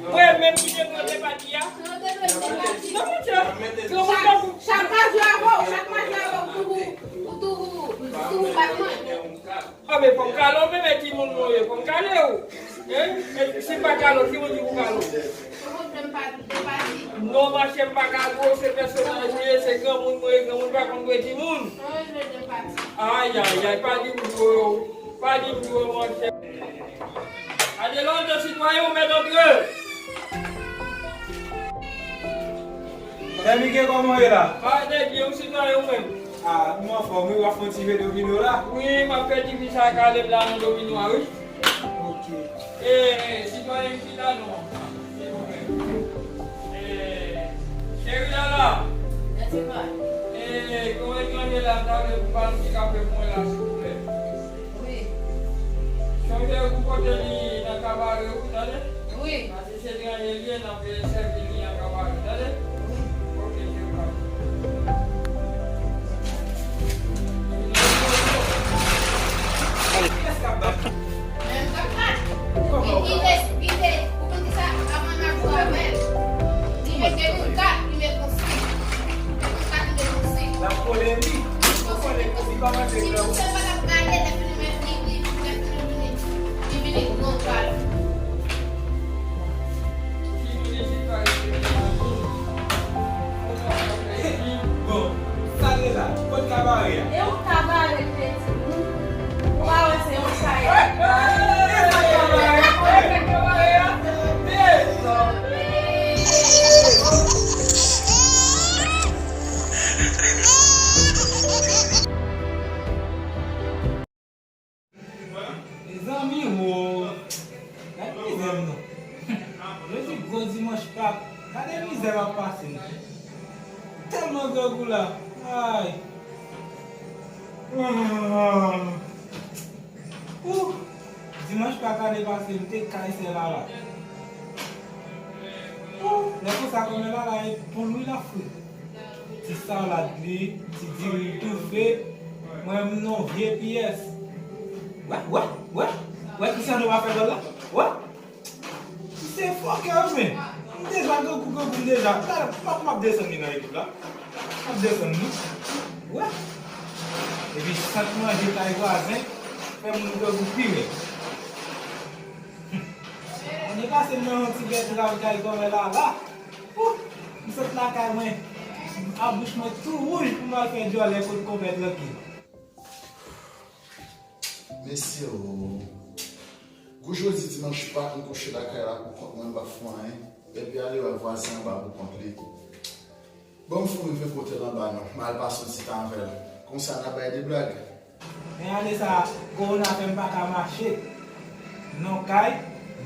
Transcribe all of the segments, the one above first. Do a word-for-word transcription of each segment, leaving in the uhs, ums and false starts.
Mwen menm ki te pran de pati a. Non, monchè. Granmoun tankou. Chak mwa jwe avè w, chak mwa jwe avè w, ou toujou, ou toujou, ou toujou bat mwen. A, men fò m kale w, men, men timoun mwen ye, fò m kale w. Hein? E si m pa kale w, ki moun di pou kale w? Non, monchè, m pa ka gwo, se pèsonaj mwen ye, se granmoun mwen ye, granmoun pa konn jwe timoun. Ay, ay, ay, pa di m jwe w, pa di m jwe w, monchè. Adelante, sitwayen, ou mèt antre. Frè Mike, kòman w ye la? Ay, Dèdye, ou sitwayen ou menm? Ah, m anfòm, wi, w ap fè yon ti jwe domino la? Wi, m ap fè ti fi sa kale m la nan domino a, wi. Ok. E, sitwayen, chita non. Silvouplè. E, cheri Lala. Mèsi, pa. E, gon etranje la, m ta vle pou pale ki ka fè pou mwen la, silvouplè. Wi. Sonje ou kote li nan kabare ou, tande? Wi. Pase se etranje li ye, n ap sèvi li an kabare, tande? Wi. Ok, se pa. Menm kat kat. Li, li te, li te, ou konn ki sa, avan n ap jwe avè l, li mete nou kat, li mete nou senk. Li mete nou kat, li mete nou senk. L ap kole li. Ou konnen pou li kòmanse fè ou. Si nou se pa t ap gade, lè fini, men li, li, lè fini, li vini, li vini gran kat. Bon, sa te la, kot kabare a? E yon kabare ki te di, ou pa wè se yon kay. Mezanmi, wo! Gade mizè m non. Jodi gwo dimanch Pak, gade mizè m ap pase non. Tèlman grangou la. Ay. Ou! Dimanch Pak ane pase, m te kay sè Lala. Ou! Lè konsa kòmè Lala e poul wi l ap fri. Ti salad li, ti diri toufe, mwen menm non vye pyès. Wè, wè, wè, wè Cristiano pa fè gòl la? Wè! Se fòkè wi men. M deja grangou, grangou m deja. Talè m ap, m ap desann li nan ekip la. M ap desann li. Wè! Epi sant manje kay vwazen fè moun grangou pi rèd. Ane pase m nan yon ti bèt rav kay kòmè Lala. Ouh, m sot lakay mwen, a bouch mwen tou wouj pou m al fè djòlè kot konpè trankil. Mesye o. Gwo jodi dimanch Pak, m kouche lakay la pou kont mwen, m pa fè anyen. Epi ale wè vwazen anba pou kont li. Bon, m fou rive kote l anba non, m al pase yon ti tan avè l. Konsa n a bay de blag. Men ane sa a, kowona fè m pa ka mache. Non kay,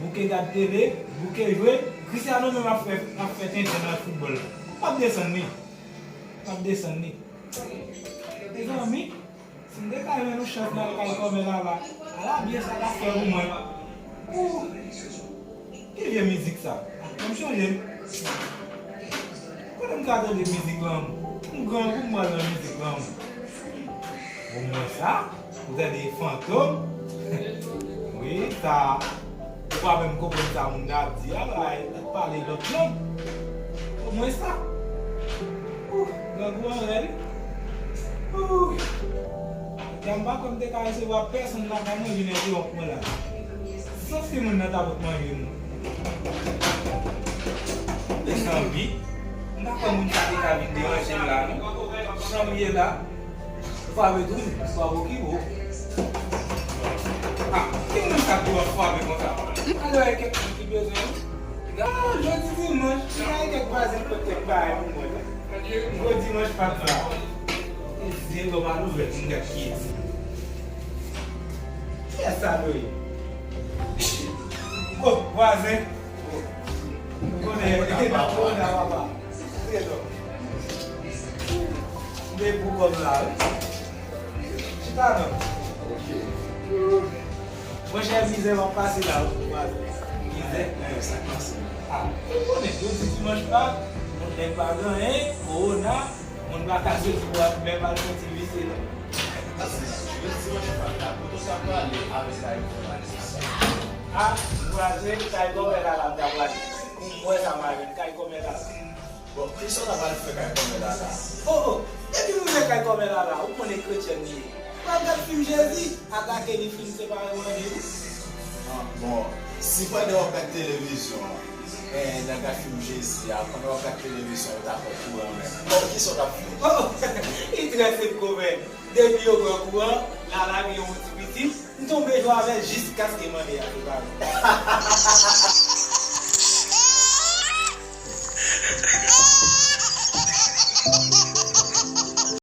bouke gad tele, bouke jwe, Cristiano menm ap fè, ap fè tenten nan foutbòl. M p ap desann li. M p ap desann li. Mezanmi, si m te ka jwenn yon chans nan kay kòmè Lala, ala byen sa t ap fè pou mwen. Ou! Ki vye mizik sa? Fè m chonje m. Kote m ka tande mizik lanmou? M grangou, m pral nan mizik lanmou. Omwen sa, ou tande Fantom? Wi, sa, ou pa menm konprann sa moun nan ap di a, la, l ap pale lòt lang. Omwen sa. Ouh, grangou an rèl. Ouh. Jan m pa kwè m te ka resevwa pèsonn lakay mwen vin entewonp mwen la. Sof si moun nan ta pot manje moun. Mezanmi, m pa kwè moun sa te ka vin deranje m la non. Jan m ye la, ou pa ret ou, ou pa okipe w. Ah, ki moun sa tou ap frape konsa? Alò, e kèk moun ki bezwen ou? Ah, jodi dimanch, gen kèk vwazen k pot kèk bagay pou mwen. Gwo dimanch Pak sa. E zye m pa ouvè pou m gad kiyès. Kiyès sa dwe ye? Oh, vwazen. Ou konnen, e pa kowona, papa. Trezò. M te pou kòb la, wi. Chita non. Ok. Monchè, mizè m ap pase la, wi, vwazen. Mizè? Sa k pase? Ah, ou konnen, jodi dimanch Pak, moun nèg pa gen anyen, kowona, moun pa ka soti pou al, menm al fè ti vizit la. Jodi dimanch Pak la, kote w ta prale avèk sa yo fè pale sa? Vwazen, kay kòmè Lala m ta prale. Pou m wè sa m a jwenn kay kòmè Lala. Bon, kisa w ta pral fè kay kòmè Lala? Oh, oh, depi m rive kay kòmè Lala, ou konnen kretyen m ye. Pral gad fim Jezi, atake li fin separe w an de wi. Ah, bon, si pandan w ap gad televizyon an, eh, nan gad fim Jezi a, pandan w ap gad televizyon, ou ta pran kouran menm. Bon, kisa w t ap fè? Oh, li trè senp konpè. Depi yo pran kouran, Lala gen yon ti pitit, m tonbe jwe avè l jiskaske m mande a separe.